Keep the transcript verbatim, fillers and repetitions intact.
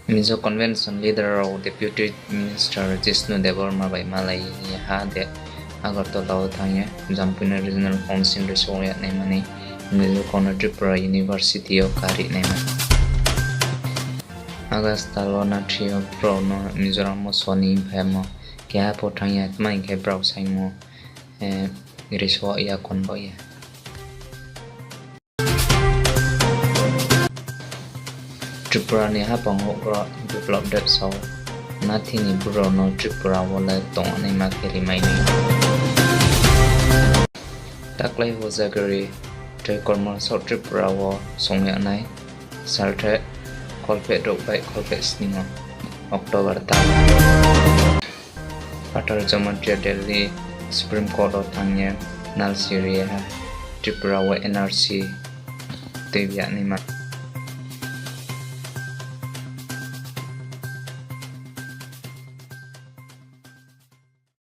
Mizo Convention leader rao Deputy Minister Jishnu Debbarma bai malai ye ha de Agartala wo thanng ye Jampui no Regional Council risuh yag naima ni Mizo Kau no Tripura University yo kari naima. Agartala wo nathri yo brao no Mizoram wo soni phai yamo keha pho thanng ya, tma hing khe brao saingmo risuh ya, konbo ya. Tripura ni haphang houhgra Biplab Deb sao, nathi ni bru rao no Tripura wo le tong naima khe rimai nai. Taklái Hojagiri Toikormal South Tripura wo song yag nai, saltheh kholpheh douh bai kholpheh sning yo October tal. Phathar Jamatia Delhi Supreme Court wo thanng ye nalsi ri ye ha, Tripura wo N R C tui yag naima.